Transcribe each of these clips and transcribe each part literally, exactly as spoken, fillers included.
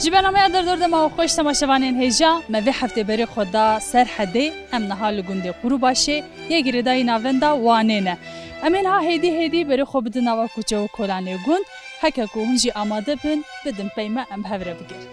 Ji bernameya Derdor dema we xweş temaşevanên hêja, me vê heftê berê xwe da Serhedê, em niha li gundê Qurûbaşê yê girêdayî navenda Wanê ne. Em ê niha hêdî hêdî berê xwe bidin nava kuçe û kolanê gund, heke ku hûn jî amade bin, bidin pey me em bi hev re bigerin.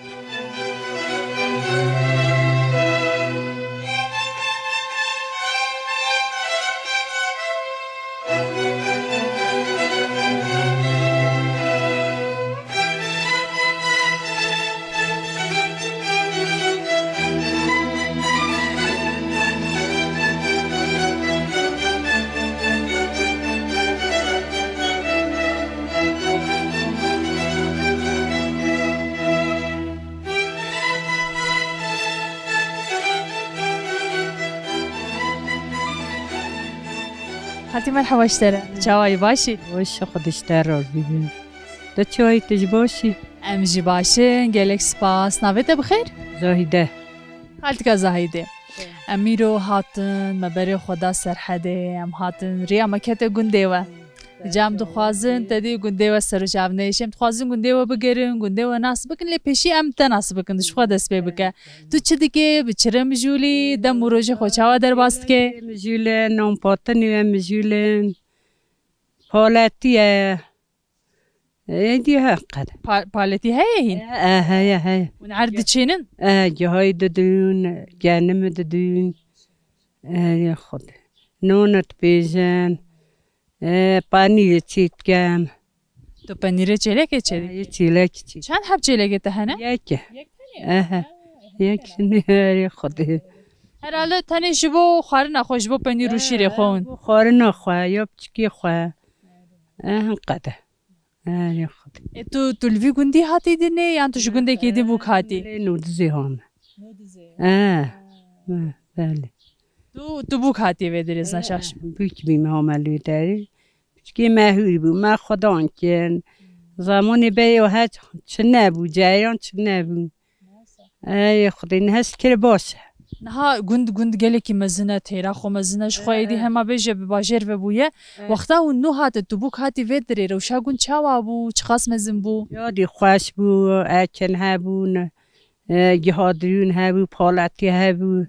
Xaltî merheba ji te re. Çawa yî, baş î? Weş, Xwedê ji te razî be. Tu çawa yî, tu ji baş î? Em jî baş in, gelek spas. Navê te bi xêr? Zahîde. Xaltika Zahîdê. Em îro hatin, me berê xwe da Serhedê, em hatin, riya me kete gundê we. Ca em dixwazin te dî gundê we ser û çav neyêşe. Em dixwazin gundê we bigerin, gundê we nas bikin, lê pêşî em te nas bikin, tu ji xwe dest pê bike. Tu çi dikê, bi çi re mijûl î, dem û rojê xwe çawa derbas dikê? Mijûl in, non patinî ye, mijûl in. Paletî ye. Êdî heqet. Pa-, paletî heye hîn? E, e, heye, heye. Hûn erd diçînin? E, cihayî didûn, genimî didûn. E, yê Xwedê. Nonê dipêjin. E, panîrê çî dikem. Tu penîrê çêlekê çêdikî? E, yê çêlekê çî. Çend heb çêlekê te hene? Yek e. Yek tenê? Ehe. Ha, yek tenê. Yek ne, yê Xwedê. Herhalde tenê ji bo xwarina xwe, ji bo penîr û şîrê xwe hûn? Bo xwarina xwe, ya piçikê xwe. E, hinqede. Erê Xwedê. E, tu, tu li vî gundî hatî dinê yan tu ji gundekî din bûk hatî? Lê Nûdizê hame. Nûdizê. E, e, belê. Tu, tu bûk hatî vê derê, zina şaş. E, bûk bî me hame lê derê. Piçkê me hûr bû, me xwedan kin. Zemanê berê we her çi nebû, cereyan çi nebû. Ey Xwedê, niha ji kir baş e. Niha gund, gund gelekî mezin e, têra xwe mezin e, ji xwe êdî hema bêje bi bajêr ve bûye. Wexta hûn nû hatin, tu bûk hatî vê derê, rewşa gund çawa bû, çiqas mezin bû? Yadî xweş bû, ekin hebûn, e, gihadirûn hebû, paletî hebû.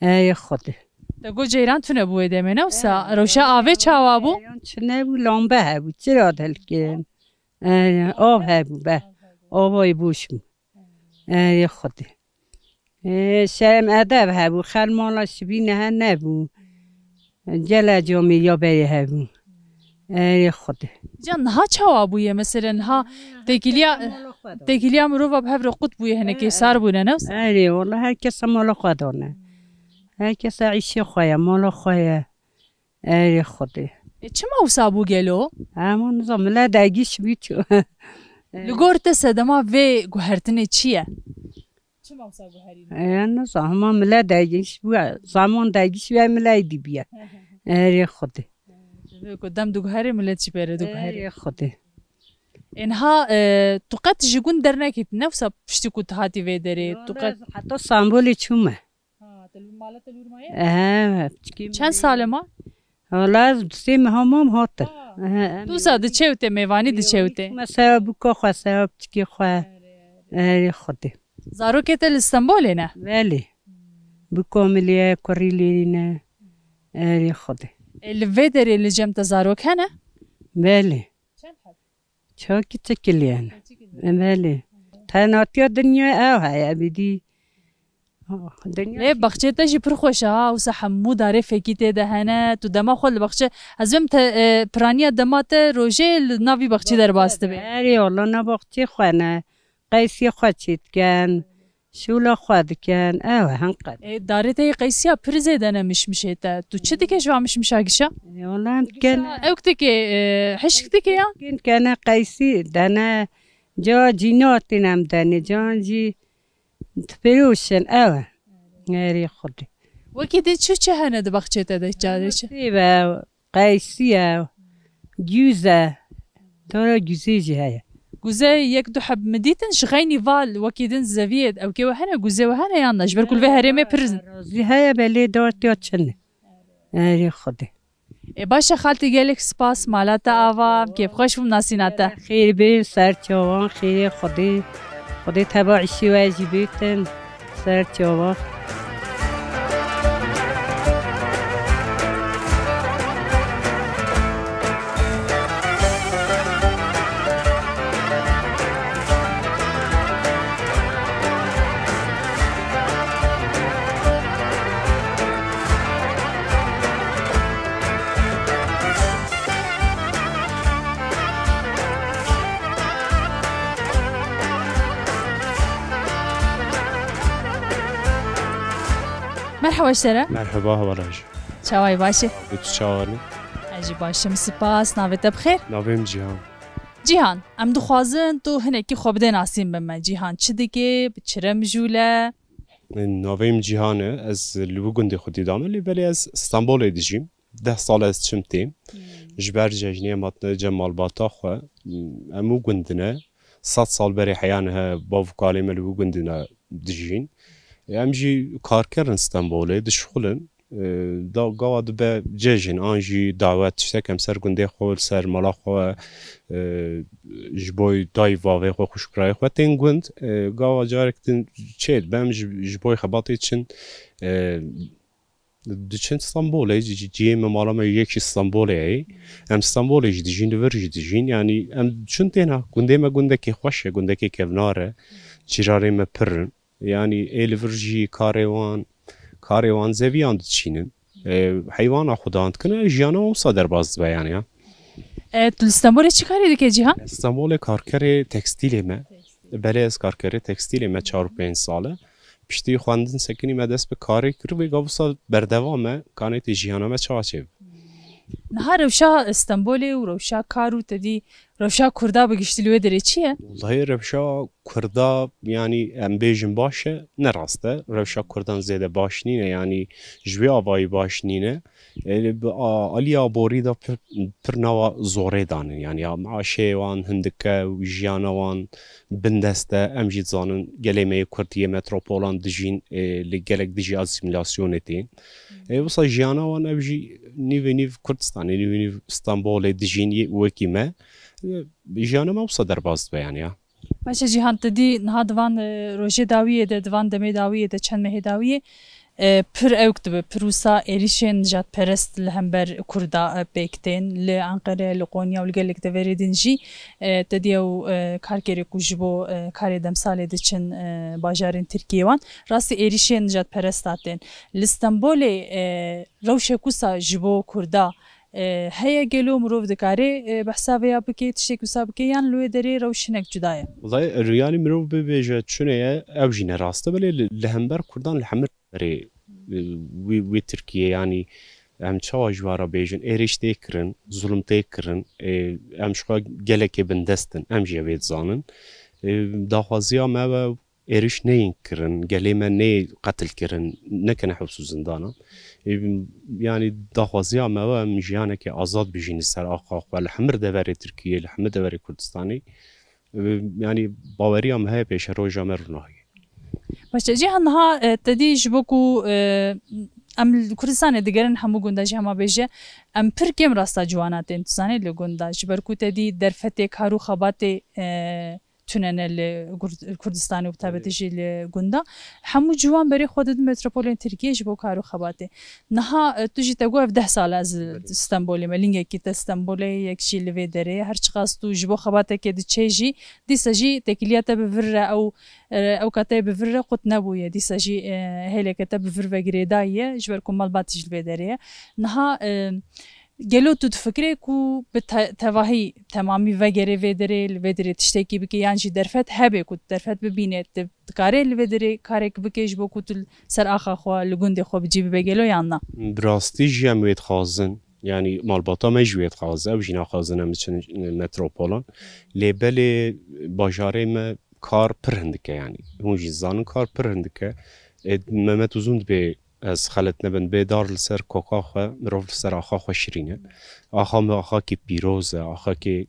Ey Xwedê. Te got ceyran tune bû wê demê, ne wisa? Rewşa avê çawa bû? Ceyran çi nebû, lambe hebû, çira dilkirin. E, av hebû, be. Avayê boş bû. Ey Xwedê. E, şerm edeb hebû, xelmala şibî nehe nebû. Gele camê ya berê hebû. Ey Xwedê. Can niha çawa bûye? Mesela niha têkiliya, têkiliya mirova bi hev re qut bûye, hinekê sar bûne, ne wisa? Erê, wala her kesa mala xwe dane. Her kesa îşê xwe ye, mala xwe ye. Erê Xwedê. E, çima wisa bû gelo? Hema nizam, mile dergîş bî çû. Li gor te sedema vê guhertinê çi ye? Çima wisa guherîne? E, nizam, hema mile dergîş bû, zaman dergîş bû, mile dî bûye. Erê Xwedê. Ku dem diguherê, milet jî pê re diguherê. Erê Xwedê. E, niha, e, tu qet ji gund derneketî, ne wisa piştî ku tu hatî vê derê, tu qet... Heta Stenbolê çûme. Ha, te li mala te li wir maye? Ehe, piçkî... Çend sal e ma? Wala ez du sê meha mam hatin. Ha. Ehe, em... Tu sa diçe û tê, mêvanî diçe û tê? Me sewa bûka xwe, sewa piçkê xwe. Erê, erê. Erê Xwedê. Zarokê te li Stenbolê ne? Belê. Bûka min lê ye, kurî lê ne. Erê Xwedê. E, li vê derê li cem te zarok hene? Belê. Çend heb? Çakî çikilî hene. Belê. Tenatiya dinya ew heye, bidî. Lê baxçê te jî pir xweş e ha, wisa hemû darê fekî tê de hene, tu dema xwe li baxçe, ez vêm te, e, piraniya dema te rojê li nav vî baxçê derbas dibe. Erê, wala ne baxçê xwe ne, qeysiyê xwe çêdikin, şûla xwe dikin, ew e, hinqet. E, darê te yê qeysiya pir zêde ne mişmişê te, tu çi dike ji van mişmişa gişa? E, wala em dikin. Gişa ewk dike, e, hişk dike ya? Dikin kene qeysî dene, ca cînatî nem denê, can jî Difiroşin, ew e. Erê Xwedê. Wekî din çi çi hene di baxçê te de, carê çi? Sêv e, qeysî ye, gûz e. Dara gûzê jî heye. Gûzê yek du heb min dîtin, ji xeynî val, wekî din zeviyê, ewkê we hene, gûzê we hene yan na? Ji ber ku li vê herêmê pir... Razî heye, belê dar tiya çin e. Erê Xwedê. Ê, baş e xaltî, gelek spas, mala te ava, kêfxweş bûm nasîna te. Xêr bê, ser çavan, xêrê Xwedê. Xwedê teba îşî we jî bîtin ser çava. Merhaba ji te re. Merhaba, hevalaj. Çawayî, baş î? Bi tu çawa ne? Ez jî baş im, spas. Navê te bi xêr? Navê min Cîhan. Cîhan, em dixwazin tu hinekî xwe bidê nasîn bi me. Cîhan çi dike, bi çi re mijûl e? Navê min Cîhan e. Ez li wî gundê xwedî dame, lê belê ez Stenbolê dijîm. Deh sal ez çim têm. Hmm. Ji ber cejniyê em hatine cem malbata xwe. Em wî gund ne. Sed sal berê heya niha bav û kalê me li wî gundî ne dijîn. Em jî karker in Stenbolê, dişixulin. E, da, gawa dibe cejn an jî dawet, tiştek em ser gundê xwe, li ser mala xwe, e, ji bo dayî vavê xwe, xwişk birayê xwe tên gund. E, gawa carek din çê dibe, em ji, ji bo xebatê çin, e, diçin Stenbolê, cî-, cî-, cihê me, mala me yekî Stenbolê ye. Em Stenbolê jî dijîn, li vir jî dijîn. Yanî em çin têna gundê me gundekê xweş e, gundekê kevnar e. Cîranê me pir in. Yanî ê li vir jî karê wan, karê wan zeviyan diçînin. E, heywana xudan dikine, jiyana wan wisa derbas dibe yanî ya. E, tu li Stenbolê çi karê dike Cîhan? Stenbolê karkerê tekstîlê me. Belê ez karkerê tekstîlê me çar û pênc sal e. Piştî xwendin sekinî me dest bi karê kir, vê gav wisa berdewam e, kanê tê jiyana me çawa çêbibe. Niha rewşa Stenbolê û rewşa kar û tedî rewşa Kurda bi giştî li wê derê çi ye? Wellahî rewşa Kurda, yanî em bêjin baş e, ne rast e. Rewşa Kurdan zêde baş nîne, yanî ji wê avayî baş nîne. E, bi a-, alî aborî de pir, pir nava zorê danin. Yanî ya maaşê wan hindike û jiyana wan bindest e. Em jî dizanin gelê me yê Kurd yê metropolan dijîn, e, li gelek dijî asîmîlasyonê tên. E, wisa jiyana wan ev jî nîvê nîv Kurdistanê, nîvê nîv Stenbolê dijîn yê wekî me. E, jiyana me wisa derbas dibe yanî ya. Baş e Cîhan, te dî niha di van, e, rojê dawiyê de, di van demê dawiyê de, çend mehê dawiyê, e, pir ewk dibe, pir wisa êrîşên nijadperest li hember Kurda, e, pêk tên. Li Enqere, li Qonya û li gelek deverê din jî, e, te dî ew, e, karkerê ku ji bo, e, karê demsalê diçin, e, bajarên Tirkiyê wan, rastî êrîşên nijadperesta tên. Li Stenbolê, e, rewşek wisa ji bo Kurda, e, heye gelo, mirov dikare, e, behsa vêya bike, tiştek wisa bike, yan li wê derê rewş hinek cuda ye? Wellahî, rûyanî mirov bibêje çune ye, ew jî ne rast e, belê li, li hember Kurdan li hember berê, e, wê, wê Tirkiye, yanî em çawa ji we re bêjin, êrîş tê kirin, zulm tê kirin, e, em ji xwe gelekê bindest in, em jî ev ê dizanin. E, daxwaziya me ew e, êrîş neyên kirin, gelê me neyê qetil kirin, nekene hews û zindana. Ê, yanî daxwaziya me ew e, em jiyanekê azad bijîn li ser axa xwe, li hemir deverê Tirkiyê, li hemir deverê Kurdistanê. Ê, yanî baweriya me heye pêşeroja me rûnahî. Baş e, Cîhan, niha, e, te dî ji bo ku, e, em li Kurdistanê digerin hemû gunda jî hema bêje, em pir kêm rasta ciwana tên, tu zanî, li gunda. Ji ber ku te dî derfetê kar û xebatê, e, tune ne li Gur-, Kurdistanê û bi taybetî Evet. jî li gunda. Hemû ciwan berê xwe didin metropolên Tirkiyê ji bo kar û xebatê. Niha, e, tu jî te got ev deh sal e ez li Belê. Stenbolê me. Lingekî te Stenbolê, yek jî li vê derê. Her çiqas tu ji bo xebateke diçê jî, dîsa jî têkiliya te bi vir re ew, e, ewka te bi vir re qut nebûye. Dîsa jî, e, hêleke te bi vir ve girêdayî ye, ji ber ku malbat jî li vê derê ye. Niha, e, Gelo tu difikirî ku bi te-, tevahî temamî vegerê vê derê, li vê derê tiştekî bike, yan jî derfet hebe ku derfet bibîne, tu dikarê li vê derê karek bike ji bo ku tu li ser axa xwe, li gundê xwe bi cî bibe gelo yan na? Bi rastî jî em wê dixwazin. Yanî malbata me jî wê dixwaze, ew jî naxwazin em biçin metropolan. Lê belê bajarê me kar pir hindik e yanî. Hûn jî dizanin kar pir hindik e. Ê, Mehmet Uzun dibê ez xelet nebin, bê dar li ser koka xwe, mirov li ser axa xwe şirîn e. Axa me axakê pîroz e, axakê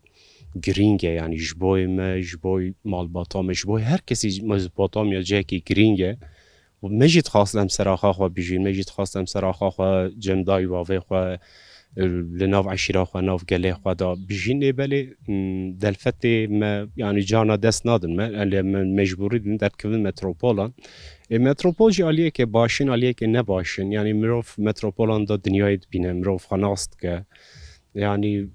girîng e, yanî ji boyê me, ji boy malbata me, ji boy her kesî Mezopotamya cihekî girîng e. Û me jî dixwast em ser axa xwe bijîn, me jî dixwast em ser axa xwe cem dayî bavê xwe, e, li nav eşîra xwe, nav gelê xwe de bijîn. Ê belê, m, delfetê me, yanî carna dest nadin me, lê me mecbûrî din derkevin metropolan. Ê metropol jî aliyeke baş in, aliyeke ne baş in. Yanî mirov metropolan de dinyayê dibîne, mirov xwe nas dike. Yanî, e,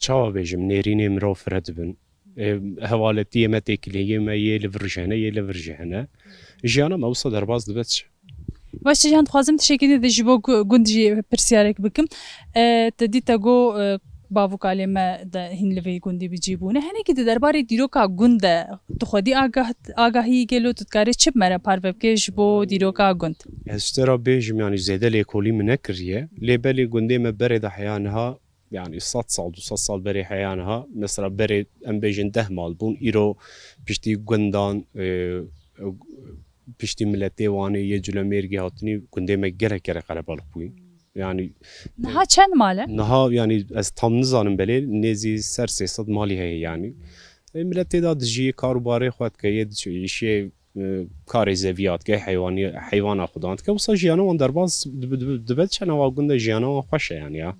çawa bêjim, nêrînê mirov fire dibin. E, hevaletiyê me, têkiliyê me yê li vir jî hene, yê li vir jî hene. Jiyana me wisa derbas dibe çi? Baş e, Cihan, dixwazim tiştekî din de ji bo gu-, gund jî pirsyarek bikim. E, te dî te got, e, bav û kalê me de hîn li vê gundî bi cî bûne. Hinekî di derbarê dîroka gund de tu xwedî agah-, agahî gelo, tu dikarî çi bi me re parve bike ji bo dîroka gund? Ez ji te re bêjim, yanî zêde lêkolî min nekiriye. Lê belê gundê me berê de heya niha, yanî sed sal, du sed sal berê heya niha, mesela berê em bêjin deh mal bûn, îro piştî gundan, e, piştî miletê Wanê yê Culemêrgê hatinî gundê me gelek gelek qerebalix bûyî. Yanî Niha çend mal e? Niha, yanî ez tam nizanim belê nêzî ser sê sed malî heye yanî. E, milet tê de dijî, kar û barê xwe dike, yê diçe îşê, e, karê zevî ya dike, heywanî, heywana xudan dike. Wisa jiyana wan derbas dibe, dibe, dibe çi nava gund de jiyana wan xweş e yanî ya.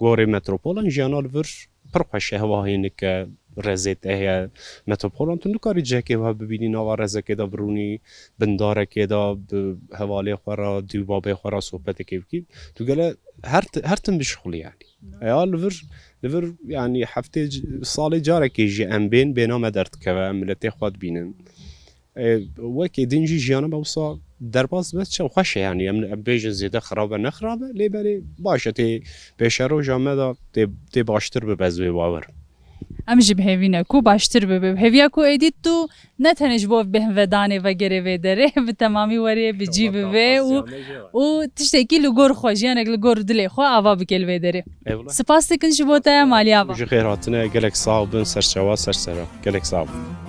Gorê metropolan jiyana li vir pir xweş e, hewa hênik e, rezê te heye. Metropolan tu nikarî cihekê wiha bibînî, nava rezekê de birûnî, bindarekê de bi hevalê xwe re, dî û babê xwe re sohbetekê bikî. Tu gele her ti-, her tim bişixulî yanî. Eya li vir, li vir yanî heftê c-, salê carekê jî em bên, bêhna me derdikeve, em miletê xwe dibînin. E, wekî din jî jiyana me wisa derbas dibe, çi xweş e yanî. Em, em bêjin zêde xirab e, ne xirab e, lê belê baş e, tê pêşeroja me de tê, tê baştir bibe, ez wê bawer im. Em jî bi hêvî ne ku baştir bibe. Bi hêviya ku êdî tu ne tenê ji bo bêhnvedanê vegerê vê derê, bi temamî werê bi cî bibê û, û tiştekî li gor xwe, jiyanek li gor dilê xwe ava bike li vê derê. Eyvallah. Spas dikin ji bo te, malî ava. Ji xêr hatine, gelek sax bin, ser çava, ser sera. Gelek sax bin.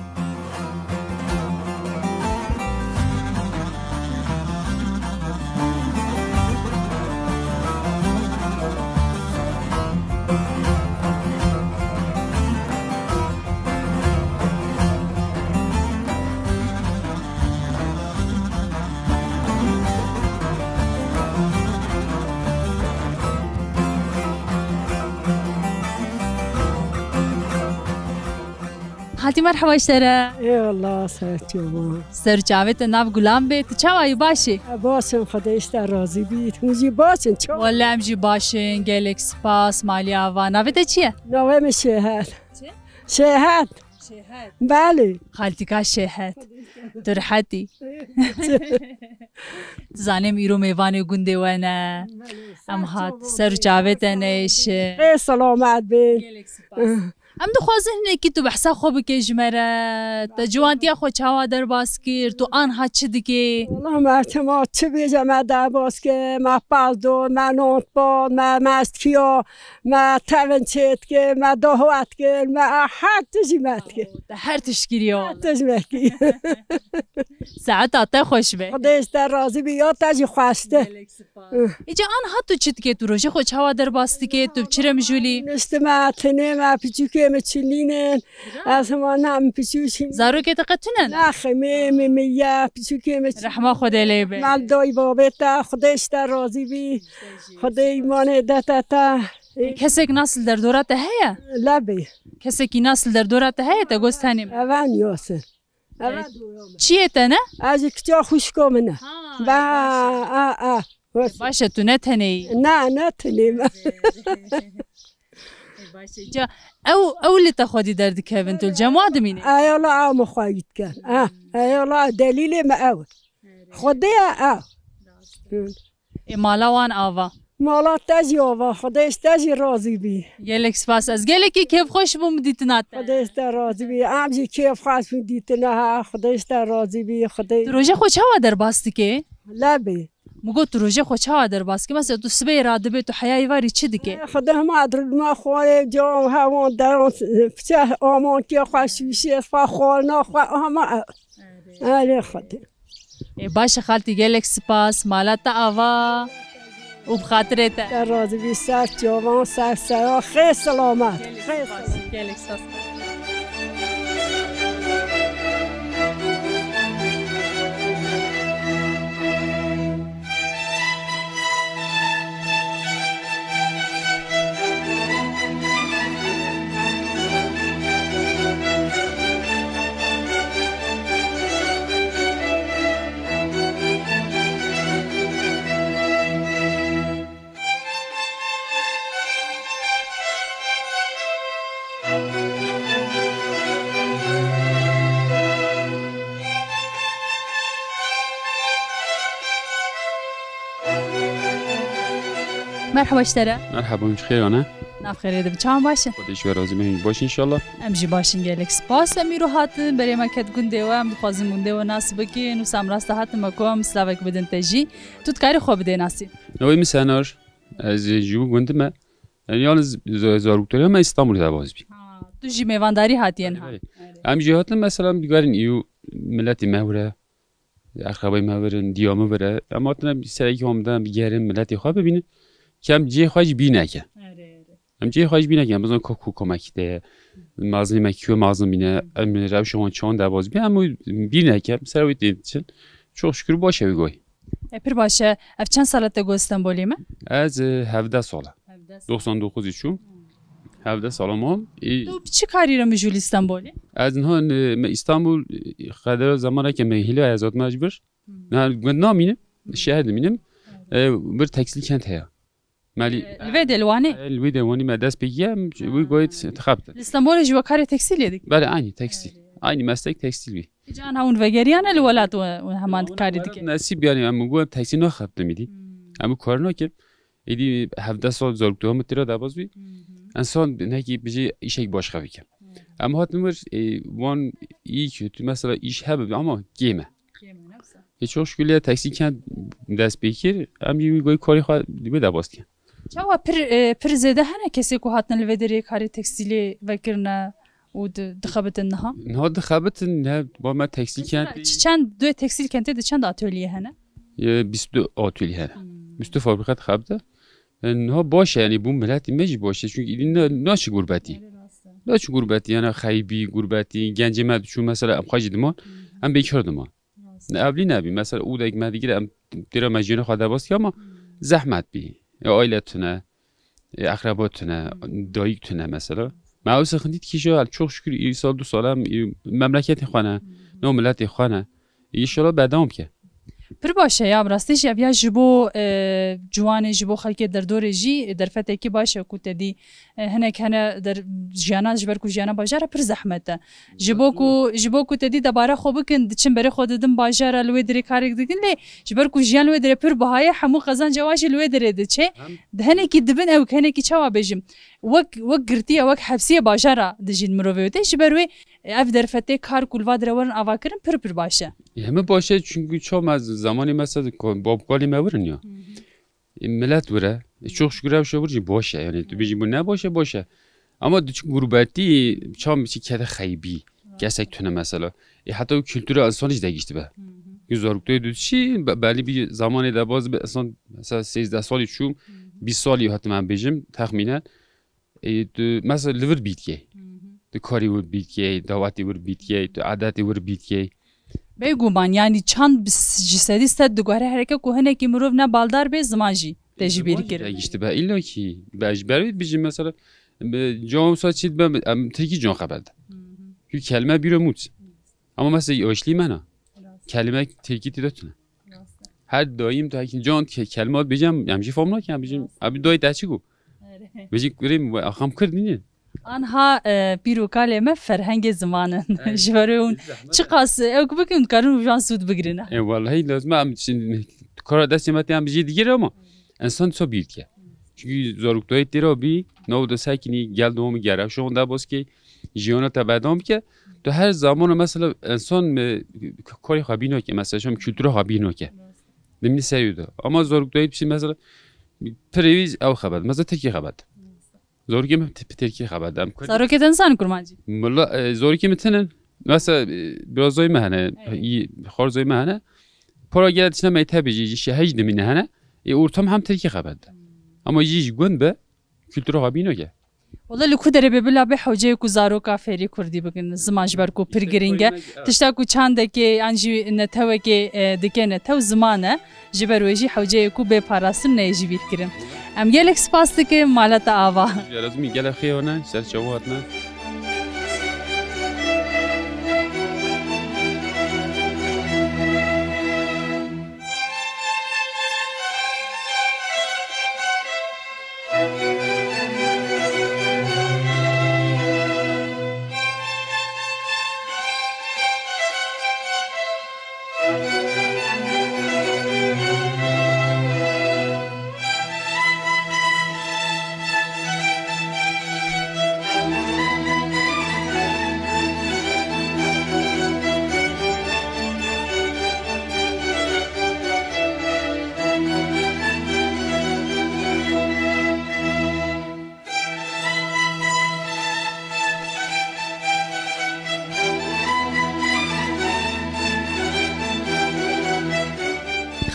Xaltî, merheba ji te re. Ê Allah, ser çava. Ser çavê te, nav Gulan be. Tu çawa yî, baş î? E, baş im, Xwedê ji te razî bît. Hûn jî baş in, çawa? Wele em jî baş in, gelek spas, malî ava. Navê te çi ye? Navê min Şêhet. Çi? Şêhet. Şêhet. Belê. Xaltîka Şêhet. Tu rihetî. Tu zanê em îro mêvanê gundê we ne. Em hat ser û çavê te neyêşin. Xêr selamet bin. Gelek spas. Em dixwazin hinekî tu behsa xwe bike ji me re. Te ciwantiya xwe çawa derbas kir? Tu anha çi dikê? Wala me çima çi bêje, me derbas kir, me pez do, me nan pat, me mestiya, me tevin çêdikir, me daxwet kir, me her tiştî me dikir. Te her tişt kiriye wala. Her tişt me kir. Saeta te xweş be. Xwedê ji te razî bî, ya te jî xweş te. Gelek spas. Îca anha tu çi dikê? Tu rojê xwe çawa derbas dikê? Tu bi çi re mijûlî? Niştime, tinê me, piçûkê min çi nînin. Ez hema ne min piçûk çi. Zarokê te qet tune ne? Nexê, mê, mê, mê ye, piçûkê min çi. Rehma Xwedê lê be. Mal dayî babê te, Xwedê ji te razî bî. Xwedê îmanê dete te. Kesek nas li derdora te heye? Lebê. Kesekî nas li derdora te heye, te got tenê me? Eve niyasin. Eve. Çiyê te ne? Ez ê kiça xwişka min e. Ha, ba, baş e. A, a. Baş e, tu ne tenê yî. Na, ne tenê me. Baş e. Ca, ew, ew li te xwedî derdikevin, tu li cem wa dimînî? Eyala ew min xwedî dikin. Ah, eyala delîlê me ew. Xwedê ye ew. Hı. Ê mala wan ava. Mala te jî ava, Xwedê ji te jî razî bî. Gelek spas. Ez gelekî kêfxweş bûm dîtina te. Xwedê ji te razî bî. Em jî kêfxweş bûn dîtina ha. Xwedê ji te razî bî. Xwedê. Tu rojê xwe çawa derbas dikê? Lebê. Min got tu rojê xwe çawa derbas dikê? Mesela tu sibê radibê, tu heya êvarî çi dikê? Xwedê hema dirûna xwarê, can hewan deran, piçe amankê xwe, şûşê xwe, xwarina xwe, hema. Erê Xwedê. Ê, baş e xaltî, gelek spas. Mala te ava û bi xatirê te. Te razî bî, ser çavan, ser sera, xêr selamet. Gelek spas. Gelek spas. Merhaba ji te re. Merhaba, hûn ji xêr ne? Nav xêrê de bin, çawan baş in? Xwedê ji we razî be, hûn jî baş in înşallah. Em jî baş in, gelek spas. Em îro hatin, berê me ket gundê we, em dixwazin gundê we nas bikin. Wisa em rasta hatin me ku em slavek bidin te jî. Tu dikarî xwe bidê nasî? Navê min Senar. Ez ji bo gundî me. Yalnız z-, zaroktoriya me Îstanbulê de baz bî. Ha, tu jî mêvandarî hatiye niha? Erê, erê. Em jî hatin mesela em dikarîn îro miletê me were. Eqrebayê me vir in, diya min vir e. Em hatine serekî xwe em de bigerin, miletê xwe bibînin. Ke em cihê xwe jî bîr neke. Erê, erê. Em cihê xwe jî bîr neke. Em bizan ku, ku komekî te ye. Mezin me kî mezin bîne. Em rewşa wan çawan derbas bîne. Em wî bîr neke. Em ser wî tê diçin. Çok şükür baş e wî goy. E, pir baş e. Ev çend sal e te got Stenbolê me? Ez, e, hevdeh sal e. Hevdeh sal. Doksan dokuz çûm. Hmm. Hevdeh sal mam. E, Tu bi çi karî re mijûlî Stenbolê? Ez niha, e, me Îstanbul, e, qedera zamaneke me hîla ez hatime ji vir. Hmm. Niha gund namînim, Hmm. şehir dimînim. Evet. E, bir tekstil kent heye. Melî. E, li vê de li Wanê? E, li wê de Wanî me dest pê kiye, em, Ha. wî goyt dixebite. Li Stenbolê jî we karê tekstilê dikî? Belê, aynî tekstil. Evet. Aynî meslek tekstil bî. Îca niha hûn vegeriyane li welat we, we heman karî dike? Nesîb yani em got tekstil naxebite mîdî. Hmm. Em got kar nakin. Êdî hevdeh sal zaroktiya min tira derbas bî. Hı hı. Ensan nekî bijî îşek baş xwe bike. Evet. Em hatin wir, e, wan iyi kötü mesela iş hebe ama kêm e. Kêm e, ne güzel. E, çok şükür ya tekstil kent dest pê kir. Em jî wî goy karê xwe wê derbas dikin. Çawa pir, e, pir zêde hene kesê ku hatine li vê derê karê tekstilê vekirine û di-, dixebitin niha? Niha dixebitin, ne, ba me tekstil kentê. Çi çend, duyê tekstil kentê de çend atölye hene? E, bîst û du atölye hene. Hmm. Bîst û du fabrika dixebite. E, niha baş e, yani bu miletê me jî baş e. Çünkü îdî ne, naçi gurbetî. Erê, rast e. Naçi gurbetî, yani xeybî, gurbetî, gencê me diçû mesela em xwe jî diman, Hmm. em bêkar diman. Rast. Ne evlî nebî. Mesela û dek me digire em têra me jiyana xwe derbas kir ama Hmm. zehmet bî. E, aile tune, e, eqreba tune, Hmm. dayik tune mesela. Me ew sexintî dikişe, çok şükür îsal du sal em, e, memleketê xwe ne, Hmm. no miletê xwe ne. Înşallah berdewam bike. Pir baş e ya, bi rastî jî ev ya ji bo, e, ciwanê, ji bo xelkê derdorê jî derfetekî baş e ku te dî, e, hinek hene der-, jiyana, ji ber ku jiyana bajara pir zehmet e. Ji bo ku, ji bo ku te dî debara xwe bikin, diçin berê xwe didin bajara, li wê derê karek dikin, lê ji ber ku jiyan li wê derê pir biha ye, hemû qezenca wan jî li wê derê diçe. Hem Di henekî dibin ew, hinekî çawa bêjim, wek, wek girtiye, wek hepsiye bajara dijîn mirovê wê tê. Ji ber wê ev derfetê kar ku li va dire werin avakirin pir pir baş e. Heme baş e, çünkü çawa me zamanê me ser ko-, babkalê me virin ya. Hı hı. E, millet vire. E, çok şükür ev şevir jî baş e. Yani tu bêjî bu ne baş e, baş e. Ama diçi gurbetî çam çi kede xeybî. Kesek tune mesela. E, heta o kültüre insan hiç değişti be. Hı hı. Zaroktoyê diçî, be-, belli bir zamanê de bazı bir insan mesela sêzdeh salî çû, Hı hı. bîst salî hatim em bêjim, texmînen. E, tu mesela li vir bîtkey. Hı hı. Tu karî wir bîtkey, dawetî wir bîtkey, tu adetî wir bîtkey. Bêguman, yani çand bi s-, ji sedî sed diguhere hereke ku hinekî mirov ne baldar bê, ziman jî te ji bîr kir. Te gişti be, illa ki. Be, ji ber wî bijî mesela, be, can wisa çî be, em tirkî can xeber de. Hı hı. Ku kelime bîro mût. Ama mesela yaşlı me na. Rast. Kelime tirkî tê de tune. Rast. Her daim tu hekin can ke-, kelime bêjim, em jî fam nakin, em bêjim, Rast. Abi dayê te çi got? Erê. Bêjî kurê min, axam Kurd nîne. Anha, e, pîr û kalê me ferhengê ziman in. Erê. Ji ber wê hûn Zehmet e. çiqas, e, ew ku bikin, dikarin û jan sûd bigrin. E, wallahî lazim e, em şimdi kara destê me tê em bijî digir ama insan so bîr dike. Çünkü zaroktoyê têra bî, nav de sekinî, gel dewam gere, şu anda baskê, jiyana te berdewam bike. Tu her zaman mesela insan, e, k-, karê xwe bîn nake, mesela şam kültüra xwe bîn nake. Demî serî de. Ama zaroktoyê bir şey mesela, pirêvî ew xebet, mesela tirkî xebet. Zarokê min te-, tirkî xebet. Em Kurd- Zarokê te nizanin kurmancî? Mila, e, zarokê min tinin. Mesela, e, biraz zoy me hene, Evet. iyi, xor zoy me hene. Para gele tişne mektebê jî, jî şehej dimîne hene. E, ortam hem tirkî xebet. Ama jî ji gund be, kültüra xwe bîno ke. Wala li ku derê bê bila bê hewceyê ku zaroka fêrî kurdî bikin, ziman ji ber ku pir İşte girîng e. koymak, evet. Tişta ku çandekê yan jî netewekê, e, dike netew ziman e. Ji ber wê jî hewceyê ku bê parastin neyê ji bîr kirin. Em gelek spas dikin, mala te ava. Ya lazim gelek xêr hene, ser çawa hatine.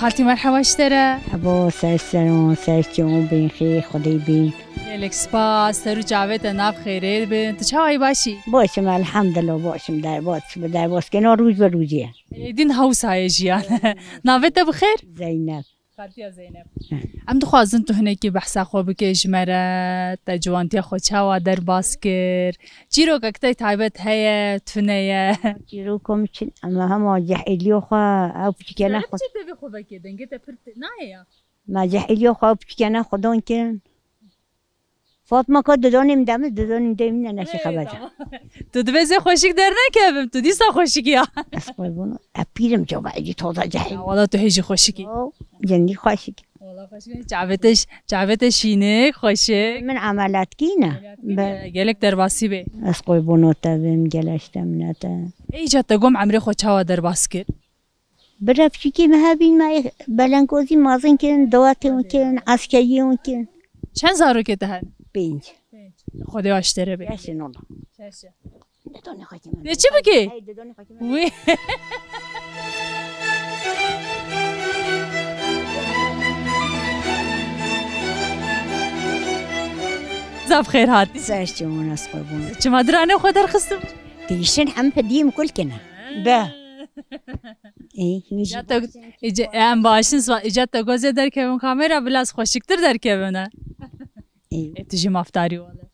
Hatî merheba ji te re. Ebo ser seron, ser çiyon bin, xê Xwedê bin. Gelek spas, ser û çavê te nav xêrê bin. Tu çawa yî, baş î? Baş im, elhamdulillah, baş im, derbas, bi derbas kena rûj bi rûjê. Êdîn hewsa ye jiyan. Navê te bi xêr? Zeynep. Xatiya Zeynep. Em dixwazin tu hinekî behsa xwe bike ji me re, te ciwantiya xwe çawa derbas kir? Çîrokek te taybet heye, tune ye? Çîroka min çi, em hema cehîliya xwe, ew piçikene xwe. Çi tevî xwe veke, dengê te pir nayê ya? Me cehîliya xwe, ew piçikene xwe dan kirin. Fatma ka didanê min demiz, didanê min demî ne neşî xebet. Tu divê zê xweşik dernekevim, tu dîsa xweşik ya. Ez xwe bunu, e pîrim cava, ecî toza cehî. Wala tu hêjî xweşik î. Cendî xweşik. Wala xweşik. Çavê te, çavê te şînik, xweşik. Min emelat kî ne? Be. Gelek derbasî bê. Ez xwe bunu te bim, geleşte min te. Ê îca te gom emrê xwe çawa derbas kir? Bira piçikî me hebîn me belengozî mazin kirin, dawetê wan kirin, eskeriyê wan kirin. Çend zarokê te hene? Pênc. Xwedê aştere be. Şeş in ola. Şeş e. Dê çi bikî? Wî. Zaf xêr hatî. Ser çimin ez qurban. Çima diranê xwe derxistim? Dîşin hem pediyê min kul kene. Be. Ê, hîn jî. Îca te, îca, em başin swa, îca te gozê derkevin kamera, bila ez xweşiktir derkevin e. Ê. Ê, tu jî mafdarî wele.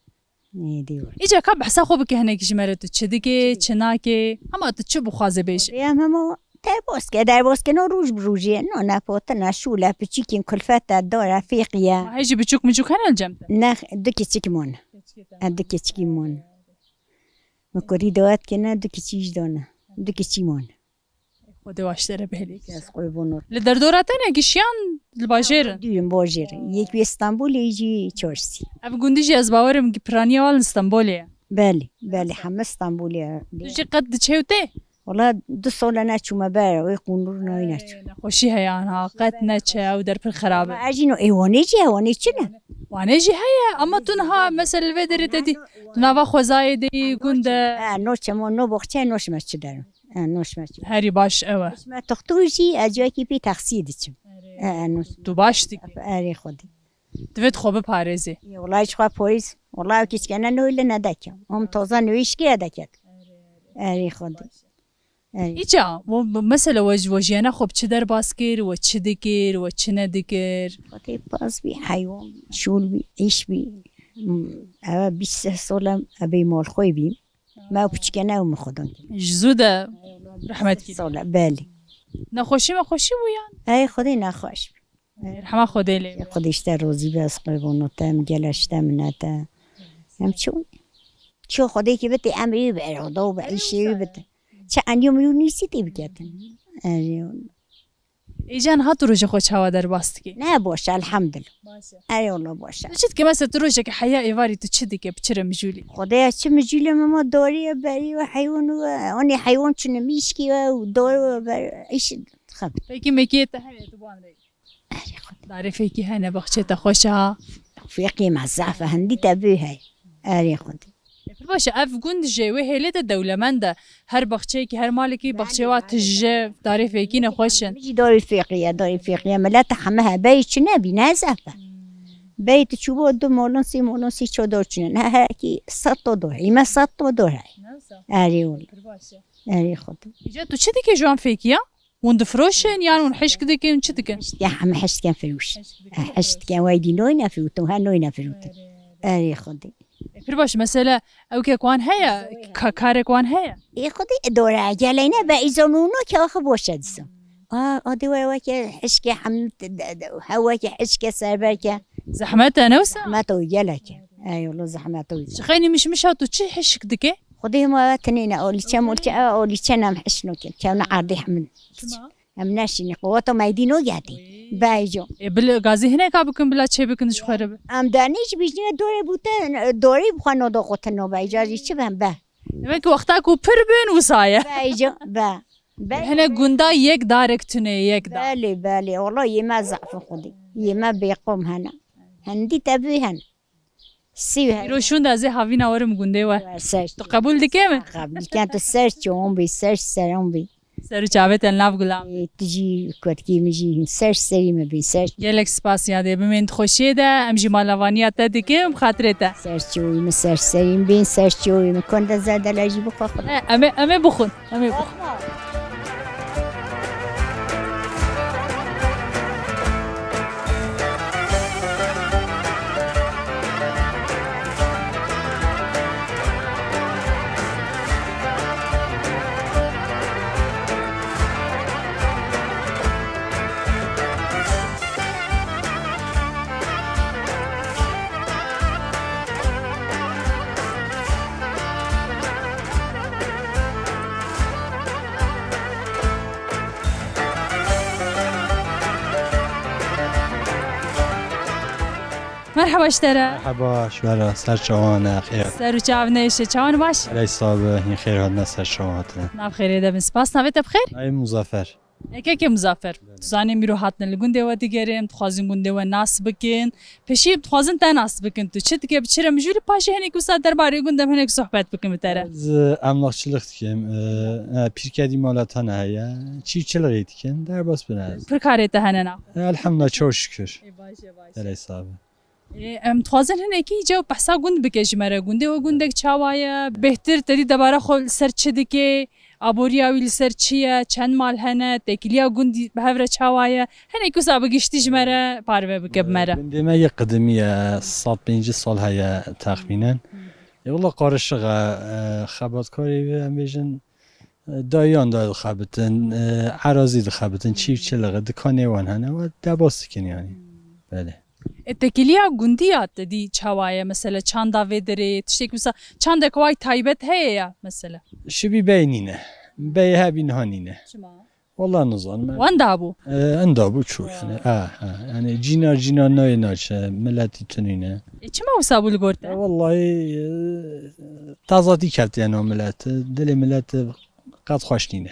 Ê, dî wele. Îca ka behsa xwe bike hinek ji me re, tu çi dikê, çi nakê, hema tu çi bixwaze bêje. Em hema derbas ke, derbas ke, no roj bi rojê, no nepotina, şûle, piçikên, kulfete, dore, fêqiye. Ma hê jî biçûk miçûk hene li cem te? Ne, du keçik mon. Keçikê te. E, du keçikî mon. Min kurî dawet kene, du keçî jî dane. Du keçî mon. Xwedê waştere bihêlê. Ez qurban ot. Li derdora te ne giş yan li bajêr in? Dûr in bajêr. Yek wê Stenbolê jî çarsî. Ev gundî jî ez bawerim piraniya wan li Stenbolê ye. Belê, belê, heme Stenbolê ye. Tu jî qet diçe û tê? Wala du sal e neçûme ber, wê qûnûr nayîne çû. Nexweşî heye anha, qet neçe, ew der pir xerab e. Ez jî no, ê Wanê jî, Wanê çi ne? Wanê jî heye, ama tu niha mesela li vê derê te dî, tu nava xwezayê de yî, gund e. E, no çemo, no boxçe, no şime çi derim. E, no şime çi. Herî baş ew e. Şime toxtû jî, ez ciyakî pê taksiyê diçim. E, e, no. Tu baş dikî. Erê xwedî. Divê tu xwe biparêzî. Yê, wela ji xwe poyîz. Wela ew keçikene newê li nedeke. Em taze newê şikê deket. Erê xwedî. Erê. Îca, we, mesela we ji, we jiyana xwe bi çi derbas kir, we çi dikir, we çi nedikir? Xwedê paz bî, heywan bî, şûl bî, îş bî. Hmm, ev bîst seh sal e, ebê mal xwe bî. Me ew piçikene ew min xwe dan kir. Ji zû de rehmet kir. Sala, belê. Nexweşî mexweşî bû yan? Ey Xwedê nexweş bû. Rehma Xwedê lê. Xwedê ji te rozî be, ez qurban te, em gele ji te minete. Em çi, çi Xwedê ki bitê emrê wî bi eroda û bi îşê wî bitê. Çi enî min û nîsî tê biketin. Erê. Ê can, ha tu roja xwe çawa derbas dikî? Ne, baş e, elhamdulillah. Baş e. Erê wala baş e. Tu çi dikî, mesela tu rojekê heya êvarî tu çi dikî, bi çi re mijûlî? Xwedaya çi mijûlê me, ma darî ye, berî we heywan we, anê heywan çûne mîşkî we û dar we ber, îş xebit. Pekî mekiyê te heye, tu ban re. Erê Xwedê. Darê fêkî hene, baxçê te xweş e ha. Fêkî me zaf e, hindî te bê hey. Erê Xwedê. Pir baş e, ev gund jê wê hêlê de dewlemend e. Her baxçeyekî, her malekî, baxçeyê wa tije, darê fêkî ne xweş in. Jî darê fêqî ye, darê fêqî ye. Milete heme he, beyî çi nebî, ne zaf e. Beyî tu çûbû du molon, sî molon, sî ço dor çûne. Ne, herekî sed to dor. Îme sed to dor he. Erê wala. Erê Xwedê. Îca tu çi dikê ji wan fêkiya? Hûn difiroşin yan hûn hişk dikin, çi dikin? Hişk dikin, heme hişk dikin firoş. Hişk dikin, wey dî noyne firotin, her noyne firotin. Erê Xwedê. E, pir baş, mesela ewkek wan heye, ka-, karek wan heye? Ê Xwedê dore, geleyne be îzon û no ke axi boş e dîsa. A, a dê were weke hişke hem, he weke hişke serberke. Zehmet e, ne wisa? Zehmet o gelek e. Ey wala zehmet o. Ji xeynî mişmişa tu çi hişk dike? Xwedê hema tinêne olîçe molçe, ew olîçe nem hişnokin. Kevne erdê hemin. Çima? Em neşînî, qoweta me dî nogetî. Beyco. E, bil gazî hineka bikin, bila çê bikin ji xwe re bi. Em danî ji bijnî dorê bûte, dorê bi xwe nodo xwe tino beyco, jî çi ben be. Demek ki wexta ku pir bin wisa ye. Beyco, be. Be. Hene gunda yek darek tune yek da. Belê, belê. Wala yê me zaf in xwedî. Yê me bêqom hene. Hindî te bê hene. Sî her. Îro şûnda ez ê havîna werim gundê we. Ser. Tu qebûl dike min? Qebûl diken, tu ser çiyon bî, ser seron bî. Ser û çavê te li nav, gulam. Ê, tu jî, kotkî min jî, ser serî me bî, ser. Gelek spas yadê, bimên di xweşiyê de, em jî malavaniya te dikin, bi xatirê te. Ser çavê min, ser serî min bîn, ser çavê min. Konde zerdele jî bixwe xwe. E, em ê, em ê bixwin, em ê bixwin. Merheba ji te re. Merheba, ji we re, ser çavan e, xêr. Ser û çav neşe, çawan baş? Eley sabe, hîn xêr hatine, ser çavan hatine. Nav xêrê de bin, spas, navê te bi xêr? Navê Muzaffer. Eke ke Muzaffer. Belê. Tu zanî, mîro hatine li gundê we digerin, dixwazin gundê we nas bikin. Pêşî dixwazin te nas bikin. Tu çi dike, bi çi re mijûl, paşê hinek wisa derbarê gund em hinek sohbet bikin bi te re. Ez, e, emlakçılık dikim. E, e, pîrkedî mala tane heye. Çîfçiliğê dikin. Derbas bin ez. Pir karê te hene na? E, elhamdülillah, çok şükür. Ê, baş e, baş e. Eley sabe. Ê, em dixwazin hinekî îca behsa gund bike ji me re. Gundê we gundek çawa ye? Bêhtir te dî debara xwe li ser çi dike? Aboriya wî li ser çi ye? Çend mal hene? Têkiliya gundî bi hev re çawa ye? Hinekî wisa bi giştî ji me re parve bike, bi me re. Gundê me yê qedimî ye, sed pêncî sal heye texmînen. Ê, wela qarişiq e, e, xebatkarê wê em bêjin, e, dayiyan da dixebitin, e, erazî dixebitin, çîfçiliği, dikanê wan hene, we debas dikin yanî. Belê. E, têkiliya gundî ya te dî çawa ye? Mesela çanda vê derê, tiştek wisa, çandek way taybet heye ya mesela? Şibî bey nîne. Bey hebî niha nîne. Çima? Wala nizanim. Wenda bû? E, enda bû çû yani. Ha, ha. Yani cînar cînar nayê naçe, miletî tunîne. E, çima wisa bû li gor te? E, wallahî, e, tazatî keftiye nav milet. Dilê milet qet xweş nîne.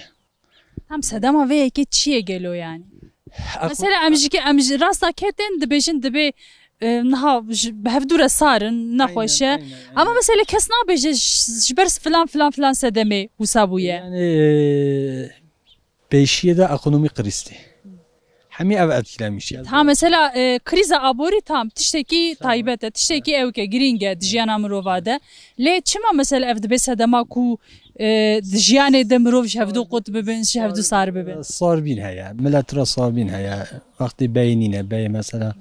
Tam sedema vê yekê çi ye gelo yani? Mesela em ji ke-, em ji rasta ketin dibêjin dibê, e, niha ji, bi hevdû re sar in, nexweş e. Aynen, aynen, aynen. Ama mesela kes nabêje ji, ji ber filan, filan, filan sedemê wisa bûye. Yani, e, pêşiyê de ekonomî krîz tê. Hemî ev etkilemiş. Ha, mesela, e, krîza aborî tam tiştekî taybet e, tiştekî ewk e, girîng e di jiyana mirova de. Lê çima mesela ev dibe sedema ku, e, di jiyanê de mirov ji hevdû qut bibin, ji hevdû sar bibin? Sarbîn heye, milet re sarbîn heye. Wextê beyê nîne, beyê mesela